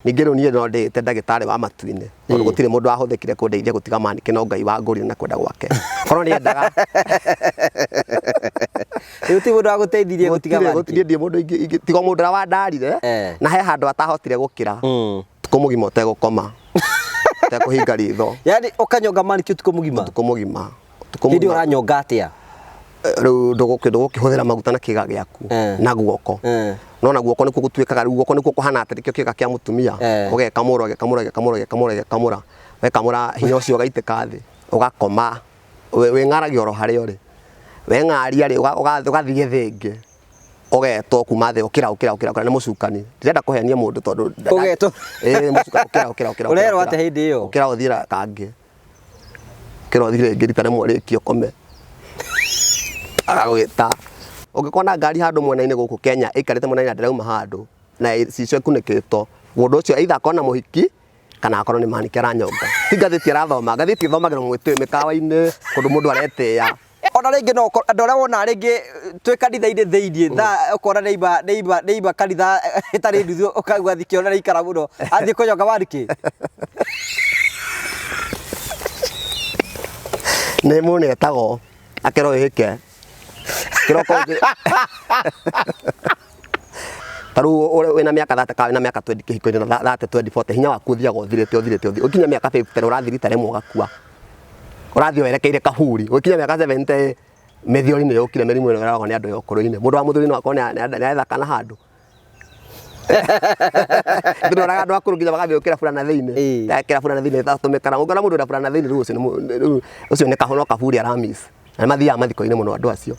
Ningĩ rĩu niĩ no ndĩĩte ndagĩtarĩ wa matu-inĩ tondũ gũtirĩ mũndũ wahũthĩkire kũndeithia gũtiga manĩkĩ no Ngai wangũrire na kwenda gwake. Korwo nĩ endaga Rĩu ti mũndũ wagũteithirie gũtiga gũtirĩ manĩkĩ? niĩ ndirĩ mũndũ tiga mũndũ ũrĩa wandarire na he handũ atahotire gũkĩra ũtukũ mũgima ũtegũkoma ũtekũhinga ritho. Yaani ũkanyonga manĩkĩ ũtukũ mũgima? Ũtukũ mũgima. Ũtukũ Hĩndĩ ĩyo mũgima. ũranyonga atĩa? Rĩu ndũgũkĩhũthĩra maguta na kĩga gĩaku na guoko. No na guoko nĩkuo gũtuĩkaga rĩu guoko nĩkuo kũhana atĩ nĩkĩo kĩga kĩa mũtumia. Ũgekamũra ũgekamũra ũgekamũra ũgekamũra ũgekamũra. Wekamũra hinya ũcio ũgaitĩka thĩ ũgakoma. Wĩng'aragia oro harĩa ũrĩ. Weng'aria rĩ ũgathiĩ thĩ ĩngĩ. Ũgetwo kuma thĩ ũkĩra ũkĩra ũkĩra ũkĩra nĩ mũcukani. Ndirenda kũhenia mũndũ tondũ Ũgetwo. Ĩĩ mũcukani ũkĩra ũkĩra ũkĩra. Ũrerwo atĩa hĩndĩ ĩyo? Ũkĩra ũthiĩ kangĩ. Kĩrothi rĩngĩ rita rĩmwe rĩki ũkome. Agagwĩta. Ũngĩkona ngari handũ mwena-inĩ gũkũ Kenya ĩikarĩte mwena-inĩ na ndĩrauma handũ na icicio ikunĩkĩtwo, mũndũ ũcio either akorwo na mũhiki kana akorwo nĩ manĩkĩ aranyonga. Ti ngathĩti arathoma, ngathĩti ĩthomagĩrwo mĩkawa-inĩ kũndũ mũndũ aretĩĩa. Ona rĩngĩ no ũkorwo andũ arĩa wonaga rĩngĩ twĩ kanitha-inĩ thĩiniĩ thaa ũkona nĩaima nĩaima nĩaima kanitha ĩtarĩ nuthu ũkaigua thikĩona nĩaikara mũno athiĩ kũnyonga manĩkĩ. Nĩ mũndũ etagwo akerwo wĩke kĩroko ta rĩu wĩna mĩaka 30 kana wĩna mĩaka 20 kĩhiko-inĩ na 30 20 40 hinya waku ũthiaga ũthirĩte ũthirĩte ũthirĩte ũkinya mĩaka 50 ũrathiĩ rita rĩmwe ũgakua. Ũrathiĩ werekeire kaburi ũgĩkinya mĩaka 70 mĩthiori nĩ yũkire mĩrimũ ĩno ĩroragwo nĩ andũ ya ũkũrũ-inĩ. Mũndũ wa mũthuri no akorwo nĩ aretha kana handũ. Ndĩroraga andũ akũrũ nginya magathiĩ gwĩkĩra burana thĩinĩ. Ekĩra burana thĩinĩ ĩtatũmĩkaga. Ũngĩona mũndũ wĩna burana thĩinĩ rĩu ũcio nĩ no kaburi ara miss. Na nĩ mathiaga mathiko-inĩ mũno andũ acio.